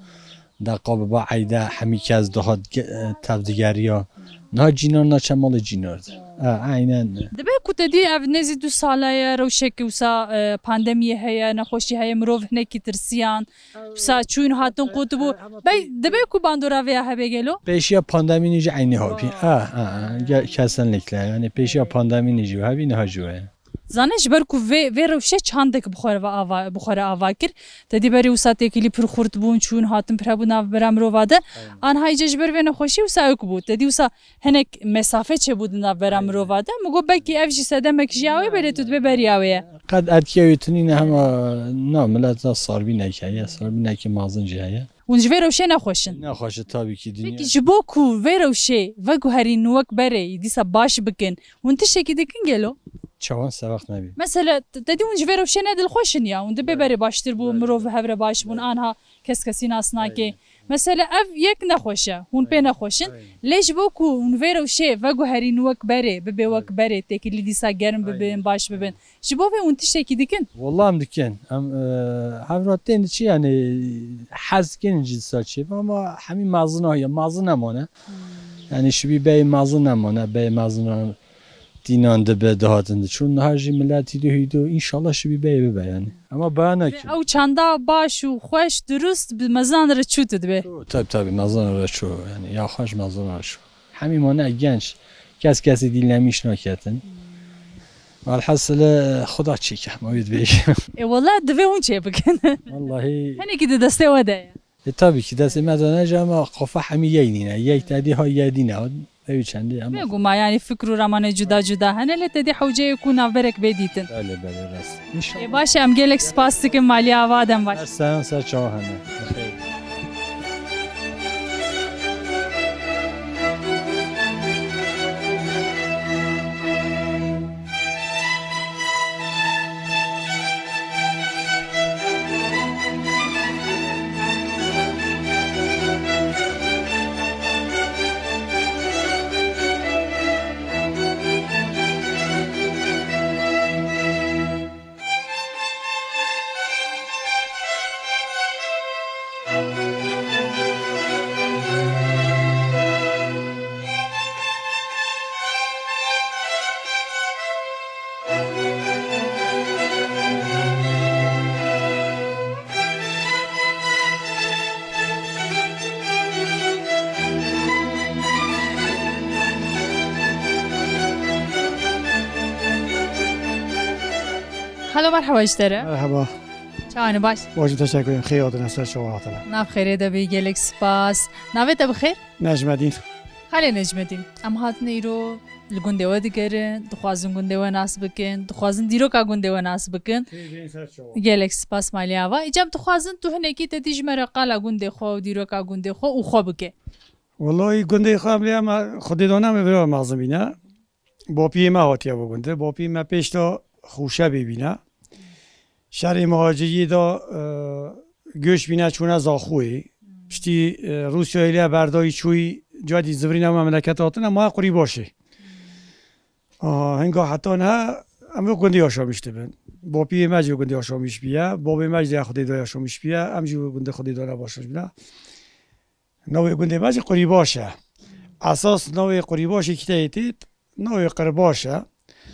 deqa biba eyde hemî kes dihat ge-, e, tevdigeriya. Niha cînar naçe malê cînar de. E, aynen. Dibe ku te dî ev nêzî du sale ye, rewşek wisa, e, pandemiyê heye, nexweşî heye, mirov hinekî tirsiyan. Wisa çûn hatin qut bû. Bey, dibe ku bandora vê ya hebe gelo? Pêşiya pandemî nî jî eynî habî. Ha, ha, ha. Ge-, kesinlikle. Yani pêşiya pandemî nî jî hebî, niha jî heye. Zanî ji ber ku vê, vê rewşe çandek bi xwe re ava, bi xwe re ava kir. Te dî berê wisa têkilî pir xurt bûn, çûn hatin pir hebû navbera mirova de. Aynen. Anha îca ji ber vê nexweşî wisa ewk bû. Te dî wisa hinek mesafe çêbû di navbera mirova de. Min got belkî ev jî sedemek ji ya wê belê tu dibê beriya wê ye. Qet etkiya wê tunîne hema na milet da sarbînek heye, sarbînekî mazin jî heye. Hûn ji vê rewşê nexweş in? Nexweş e, tabii ki, dinya. Peki ji bo ku vê rewşê veguherîn wek berê dîsa baş bikin, hûn tiştekî dikin gelo? Çawan sewext nebî. Mesela, te, te dî hûn ji vê rewşê ne dilxweş in ya, hûn dibê berê baştir bû, mirov bi hev re baş bûn, anha kes kesî nas nake. Mesela ev yek nexweş e, hûn pê nexweş in. Lê ji bo ku hûn vê rewşê veguherîn wek berê, bibê wek berê, têkilî dîsa germ bibin, baş bibin. Ji bo vê hûn tiştekî dikin? Wallah em dikin. Em, e, hevra tên çi yani hez dikin jî dîsa çê. Ama hemî mazin heye, mazin nemane. Yani şibî bey mazin nemane, bey mazin dînan dibe, dihatin diçûn. Niha jî miletî du hîdu, înşallah şibî bey bibe yani. Ama baya nakin. Ew çanda baş û xweş, dirust bi mezan re çû tu dibe. Tabii, tabii, mezan re çû. Yani ya xweş mezan re çû. Hemî mane genç. Kes kesî dîl nemîş naketin. Velhasil, Xuda çêke, ma wî dibêjim. E, wela divê hûn çê bikin. Wallahî. Hinekî di destê we de ye. E, tabii ki destê me de ne ama kafa hemî yey nîne. Yek te dî ha yedîne. Ew çendî ama. Bêguma, yani fikr û ramanê cuda cuda hene, lê te dî hewceyê ku navberek bê dîtin. Belê, belê, rast. Înşallah. E, baş e, em gelek spas dikin, malî ava dem baş. Ser seran ser çawa hene. Bi xêr. Xalo, merheba ji te re. Merheba. Çawa ne, baş? Baş, teşekkür ederim. Xêr hatine, ser çawa hatine. Nav xêrê de bî, gelek spas. Navê te bi xêr? Necmedîn. Xalê Necmedîn, em hatine îro li gundê we digerin, dixwazin gundê we nas bikin, dixwazin dîroka gundê we nas bikin. Xêr bîn, ser çawa. Gelek spas malê ava. Îca em dixwazin tu hinekî te dî ji me re qala gundê xwe û dîroka gundê xwe û xwe bike. Wellahî gundê xwe em lê em Xwedê dana me vira mezin bîne. Bapiyê me hatiye bo gundê. Bapiyê me pêş de Xûşebê bîne. Şerê muhaciriyê de, e, göç bîne çûne Zaxoyê. Piştî, e, Rûsyayê lê berdayî çûyî cadî zivirîna me memleket hatine, ma Qurîbaşê. Aha, hinga heta niha em wê gundê yaşamîş dibin. Bapiyê me jî wê gundê yaşamîş biye, babê me jî ya Xwedê da yaşamîş biye, em jî wê gundê Xwedê da ne başamîş bine. Navê gundê me jî Qurîbaş e. Esas navê Qurîbaşê kî te yê têt, navê Qirbaş e.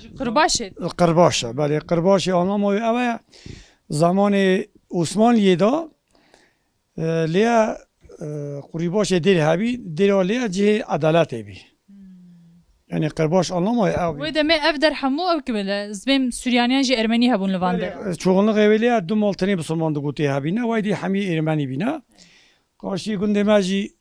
Ji Qirbaşê? Qirbaş e, belê. Qirbaşê anlama wê ew e, zamanê Osmanliyê de, e, lêye, e, Qurîbaşê dêr hebî, dêra lêye cihê edaletê bî. Hmm. Yani Qirbaş anlama wê ew bî. Wê demê ev der hemû ew kibile, zibêm Suryaniyan jî Ermenî hebûn li van der. Belê, çoxunlixê wê lêye du mal tenê bisilman digotê hebîne, wey dî hemî Ermenî bîne. Qarşî gundê me jî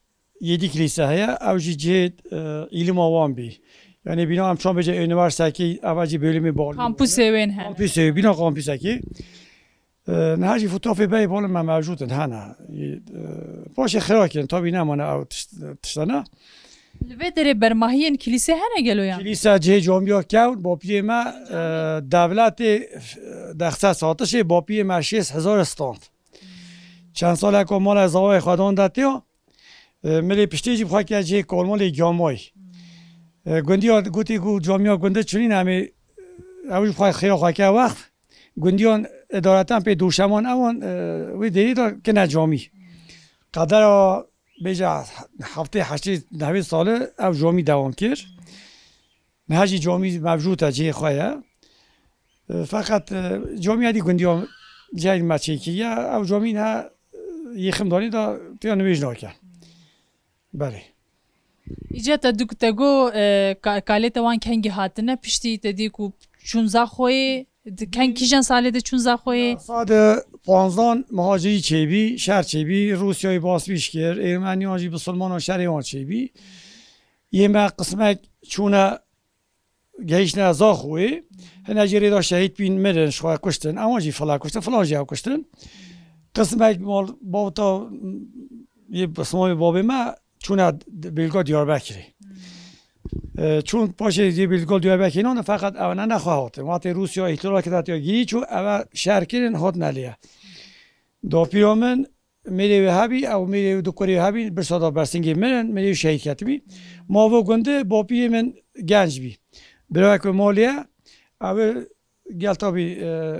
yedî kilîse heye, ew jî cihê, e, îlima wan bî. Yani bîna em çan bêje unîversîtekî, ev jî bölümê bal. Kampusê wên hene. Kampusê, bîna kampustekî. E, niha jî fotografê berê bal me mevcûd in, hene. E, paşê xira kirin, tabî nemane ew tişt-, tiştana. Li vê derê bermahiyên kilîsê hene gelo yan? Kilîse cihê camiya kewn, bapiyê me, e, devletê, e, dexse satişê, bapiyê me şêst hezar stand. Çend saleko mala zavayê xwe dan de têya, e, milê piştê jî bi xwe kir cihê kolmalê giyamayî. E, gundiya gotê ku camiya gunde çûnîn em ê, ew jî bi xwe xêra xwe ke wext. Gundiyan edaretan pê doşeman ewan, e, wê derê de kine camî. Qedera bêje heftê heştê nehwê sali ev camî dewam kir. Niha jî camî mevcûd e, cihê xwe ye. E, feqet, e, camiya dî gundiya cihê me çêkiriye. Ew camî niha, e, yêxim danî da tiya nivêj nake. Belê. Îca te dû ku te got, e, ka-, kalê te wan kengî hatine, piştî te dî ku çûn Zaxoyê, di keng kîjan salê de çûn Zaxoyê? Sade panzdan muhacirî çêbî, şer çêbî, Rûsyayê basbîş kir, Ermeniyan jî bisilmanan şerê wan çêbî. Yê me qismek çûne gehiştine Zaxoyê, hine jî rê de şehîd bîn, mirin, ji xwe kuştin, ewan jî fila kuştin, filan jî ew kuştin. Qismek mal bavta yê Simayê babê me çûne d-, bêlga Diyarbekirê. E, çûn paşê yê bêlga Diyarbekirê nan, feqet ew ne, ne xwe hatin. Wextê Rûsya îhtilal kir, hatiya girî çû, ew şer kirin, hatine lê. Dapîra min mêrê wê hebî, ew mêrê wê du kurê wê hebî, birsa da bersingê mirin, mêrê wê şehîd ketibî. Ma vo gundê, bapiyê min genc bî. Birayek wê malê ye, ew ê gel tabî, e,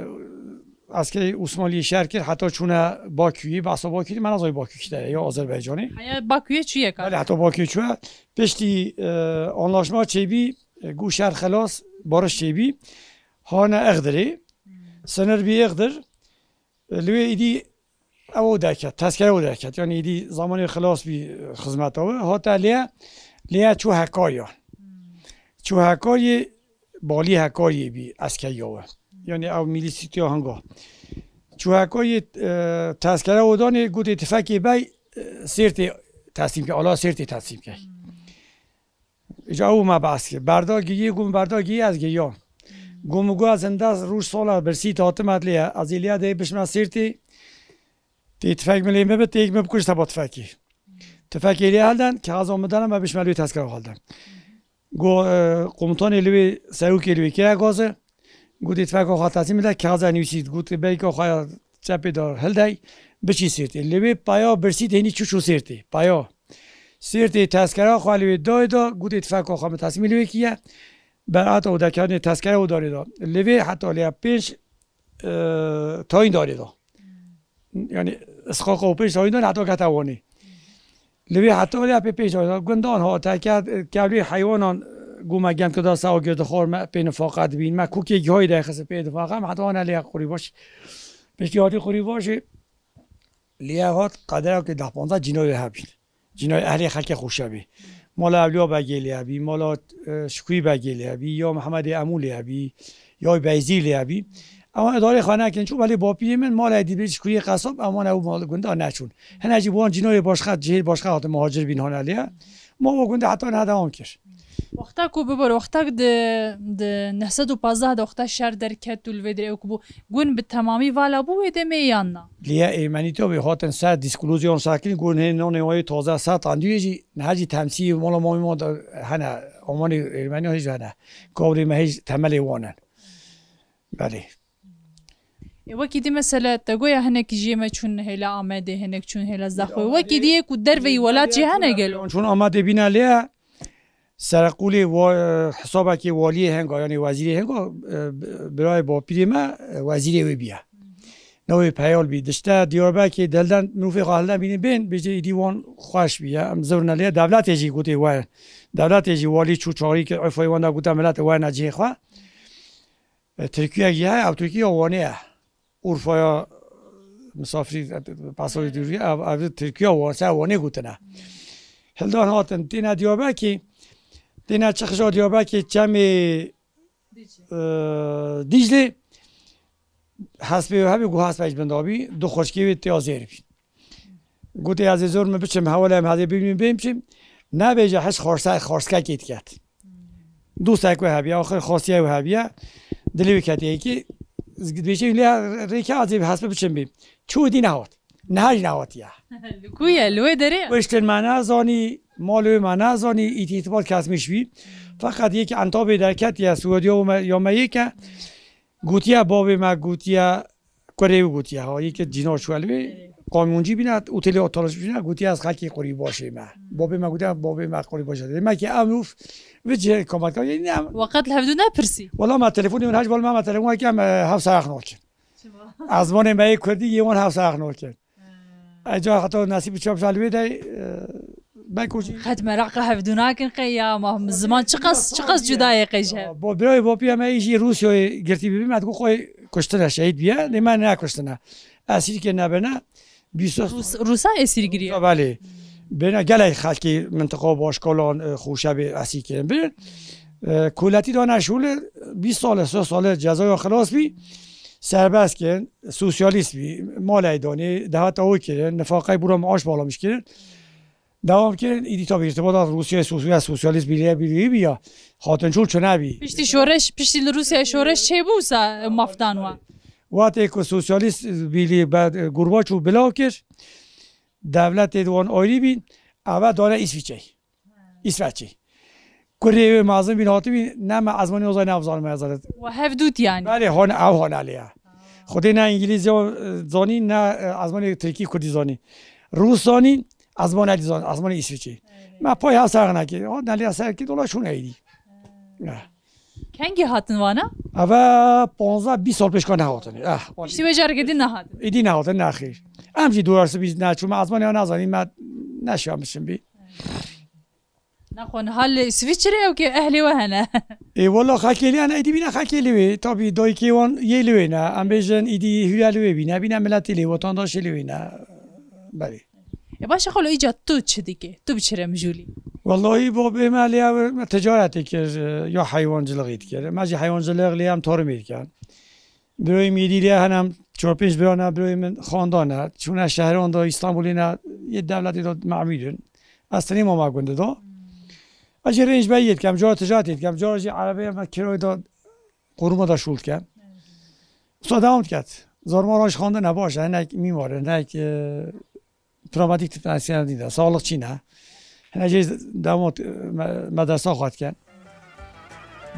eskerê Osmanliyê şer kir, heta çûne Bakuyê, behsa Bakuyê, me nazayî Bakû kî de ye, ya Azerbaycanê. Heya Bakuyê çûye ka? Belê, heta Bakuyê çûye. Piştî, e, anlaşma çêbî, e, got şer xelas, barış çêbî. Hane Ixdirê, sinir bî Ixdir. Li wê îdî ew derket, tezkere ew derket. Yani îdî zamanê xilas bî, e, xizmeta we. Hate lê, lê çû Hekarya. Çû Hekariyê, balî Hekariyê bî eskeriya we. Yani ew milîsîtiya hinga. Çû Hekariyê, e, tezkere ew danê, gotê tifekê bey, e, Sêrtê teslîm ke, ala Sêrtê teslîm ke. Îca ew me behs kir. Berda giriyê, gom berda giriyê ez giriyam. Gom got ez hindest roj sala birsî hatim ez lê, ez ê lê de bişme Sêrtê. Tê tifek min lê me bi, têk me bikuşt heba tifekê. Tifekê lê helden, kexeza min dane me bişme lê tezkera helden. Go, e, komutanê lê wê serokê lê wê kire gaze. Gotê tifeka xwe teslîm bide, kexeza nivîsî, gotê beyka xwe ya çepê de hildey, biçî Sêrtê. Li wê paya birsî tênî çû çû Sêrtê. Paya. Sêrtê tezkera xwe li wê dayê da, gotê tifeka xwe min teslîmî li wê kiye. Berata û dekanê tezkere û darê da. Li wê heta lê pênc, e, tayîn darê da. Yani Isqaqa û pêş dawîn dan heta kete Wanê. Li wê heta wê pê pêş dawîn dan. Gundan hate, ke-, kevlê heywanan, ku me gem kir da sawa girdi xor me pê nifaqet bîn. Me kûkê gihayî de xist pê nifaqet, me heta wana lê qurî baş. Piştî hatî qurî başê, lê hat qedera ke deh panzdeh cînayê hebîn. Cînayê ehlê xelkê xweşe bî. Mala Ewliya Begê lê hebî, mala, e, Şukrî Begê lê hebî, ya Mihemedê Emû lê hebî, ya Beyzî lê hebî. Ewan îdarê xwe nekin, çû belê bapîrê min, mala Edîbê Şukriyê Qesab, ewan ew mal gunda neçûn. Hene jî bi wan cînayê başqa, cihê başqa hatin muhacir bîn hane lê. Ma o gunda heta ne dewam kir. Wexta ku bibor, wexta di, di neh sed û pazdeh de wexta şer derket û li vê derê ew ku bû, gun bi temamî vala bû wê demê yan na? Liye Ermenî tabi hatin ser dîskolozyon sakin, gun hê nonê wayê taze sat andiyê jî, niha jî temsî mala mamî ma da hene, amanê Ermenî hêj hene. Kavrê me hêj temelê wanen. Belê. E, wekî dî mesela te goya hinek jê me çûn hêla Amedê, hinek çûn hêla Zaxoyê. Wekî dî yê ku derveyî welat jî hene gelo. Çûn Amedê bîne lê, sereqûlê wa-, hesabekê waliyê henga, yanî wezîrê henga, e, birayê bapîrê me, e, wezîrê wê bîye. Navê Peyal bî. Dişte Diyarbekê delden, mirofê xwe hilden bînin bên, bêjê îdî wan xweş bîye. Em zirne lê, devletê jî gotê we. Devletê jî walî çû çaxî kir, efayê wan de gote miletê we ne cihê xwe. E, Tirkiyek jî heye, ew Tirkiya Wanê ye. Urfaya misafirî, e, pasawî dûrî, ev, ev Tirkiya Wan, ser Wanê gotine. Hildan hatin, têne Diyarbekê, têne çixişa Diyarbekê çemê, e, Dîclê, hespê wê hebî, got hespe ji bin dabî, du xweşkê wê têya zêr bî. Gotê, ez ê zor min biçim, hewalê em hezê bibînim, bêm biçim. Nebêje hiş xorse-, xorskekê diket. Dostek wê hebiye, axir xastiye wê hebiye. Dilê wê ketiye ki, dibêje lê rêke ez ê hespe biçim bî. Çû dî nehat. Niha jî nehatiye. Li ku ye? Li wê derê ye? Kuştin me nezanî, malê wê me nezanî, îtîtibat kesmiş bî. Feqet yekî entabê derketiye, Suudiya û me, ya me yê ke, gotiye, bavê me gotiye, kurê wî gotiye, ha, yekê cîna çûye li wê, kamyoncî bîne, otelê otelaj bîne, gotiye, ez xelkê qurî başê me. Babê me gotiye, babê me qurî başê. Demek ki ev ûf, vê cihê komatka, yani em Weqet li hevdû nepirsî? Wala me telefonê min hej bal me, me telefon kem, e, hevsa yax nokin. Çima? Ezmanê me yê kurdî, yê wan hevsa yax nokin. Eca heta nesîb çap jal wê de, e, belkî jî Xet meraq hevdû nakin qey ya, ma ziman çiqas, çiqas cuda ye qey ji hev. Bo birayê bapîya me jî Rûsyayê girtî bibî, me digo xwe kuştine, şehîd bîye, lê me nekuştine. Esîrkê nebene, bîst Rûs-, Rûsa esîr giriye. Belê. Bêne gelek xelkê mintiqa başkalan, e, xweşe bê esîrkê bin. E, koletî dane şûlê, bîst sale, sê sale cezaya xilas bî, serbest kirin, sosyalîst bî, malê danê, dehata wê kirin, nifaqey bûra maaş bağlamış kirin. Dewam kirin, îdî tabi îrtibata Rûsyayê, Rûsya Sosyalîst Birliği, Birliği bî ya, hatin çûn çune bî. Piştî şoreş, piştî li Rûsyayê şoreş çêbû sa mafdan wa. Wextê ku Sosyalîst Birliği be, Gorbaçov bila kir, devletê di wan ayrî bîn, eve dane Îsviçreyê. Îsveçê. Kurê wê mezin bîn hatibîn, ne me ezmanê ozay ne zanim me zanet. We hev dût yani. Belê, hon, ew hona lê ya. Xwedê ne îngilîzce, e, zanî, ne, e, ezmanê tirkî kurdî zanî. Rûs zanî, ezmanê dî zanî, ezmanê Îsviçê. Me pay ha ser nekê. Ha, ne lê ser kê dola şûn eydî. Ya. Kengî hatin vana? Eve panzdeh bîst sal pêşka nehatin. Eh, Piştî wê careke din nehatin. Îdî nehatin, nexêr. Em jî dûrasî bî neçûme, ezmanê ya nezanî, me neşiyamişin bî. Nexwe niha li Swîçrê ew ke ehlê we hene. Ê wela xelkê lê hene, êdî bîne xelkê li wê. Tabî dayikê wan yê li wê ne. Em bêjin êdî hûya li wê bîne. Bîne miletê lê, wetandaşê li wê ne. Belê. E baş e xalo, îca tu çi dikê? Tu bi çi re mijûlî? Wellahî babê me lê ew me ticaretê kir, ya heywancilixê dikir. Me jî heywancilix lê em tarımê dikin. Birayê min êdî lê hene, em çar pênc bira ne, birayê min xandan e. Çûne şehran da, Îstanbulê ne, yê dewletê da memûr in. Ez tenê mama gundê da. Ez jî rênc be yê dikem, cara ticaretê dikem, cara jî erebeyê me kirayê da, qoruma da şûl dikem. Usta dewam diket. Zarma raj xandin e baş e, hinek mîmar e, hinek, e, travmatîk teknisyen dî de, sağlıkçî ne. Hene jê dewam, e, me-, medresa xwe dikin.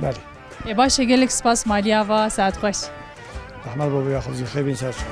Belê. Ê baş e, gelek spas maliya va, saet xweş. Rehmet bo, ya xwe zî xêbîn ser çû.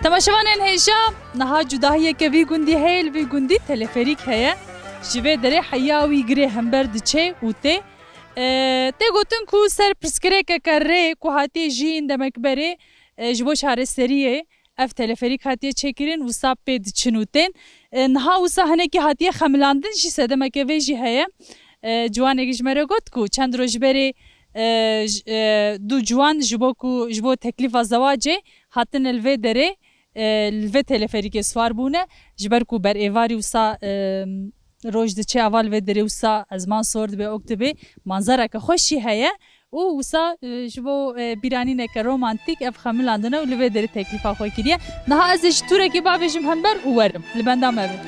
Temaşevanên hêja, niha cudahiyeke vî gundî heye, li vî gundî teleferîk heye. Ji vê derê heya wî girê hember diçe û tê. E, tê gotin ku ser pirsgirêkeke rê ku hatiye jiyîn demek berê, e, ji bo çareseriyê ev teleferîk hatiye çêkirin, wisa pê diçin û tên. E, niha wisa hinekî hatiye xemilandin jî, sedemeke vê jî heye. E, ciwanekî ji me re got ku çend roj berê, e, j-, e, du ciwan ji bo ku, ji bo teklîfa zewacê hatine li vê derê, e, li vê teleferîkê siwar bûne, ji ber ku ber êvarî wisa, e, roj diçe ava li vê derê wisa ezman sor dibe, ok dibe, manzareke xweş jî heye û wisa, e, ji bo, e, bîranîneke romantîk ev xemilandine û li vê derê teklîfa xwe kiriye. Niha ez ê ji tûrekê bavêjim hember û werim. Li benda me be.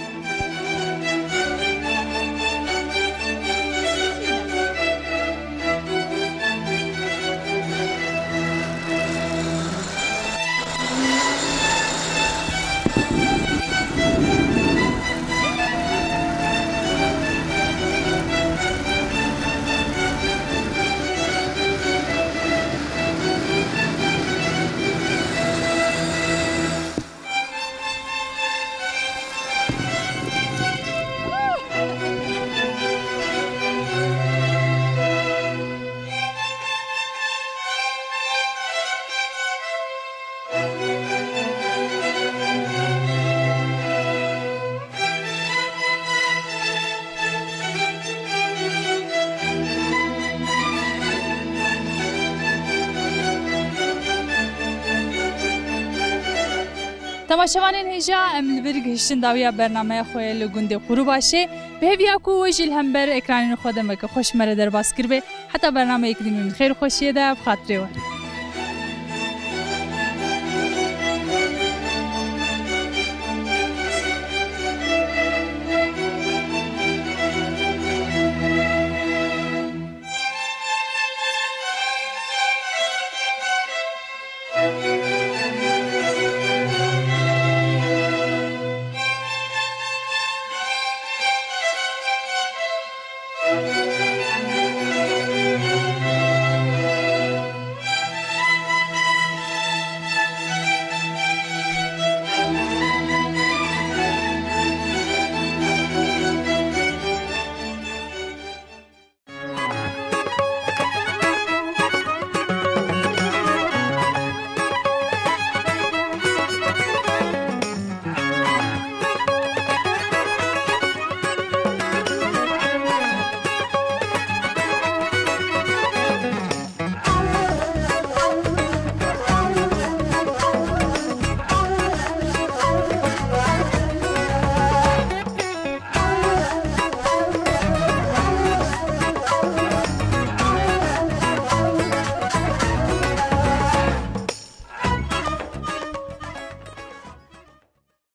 Temaşevanên hêja, em li vir gihiştin dawiya bernameya xwe li gundê Qurûbaşê. Bi hêviya ku we jî li hember ekranên xwe demeke xweş me re derbas kiribe. Heta bernameyek din, em li xêr û xweşiyê de, bi xatirê we.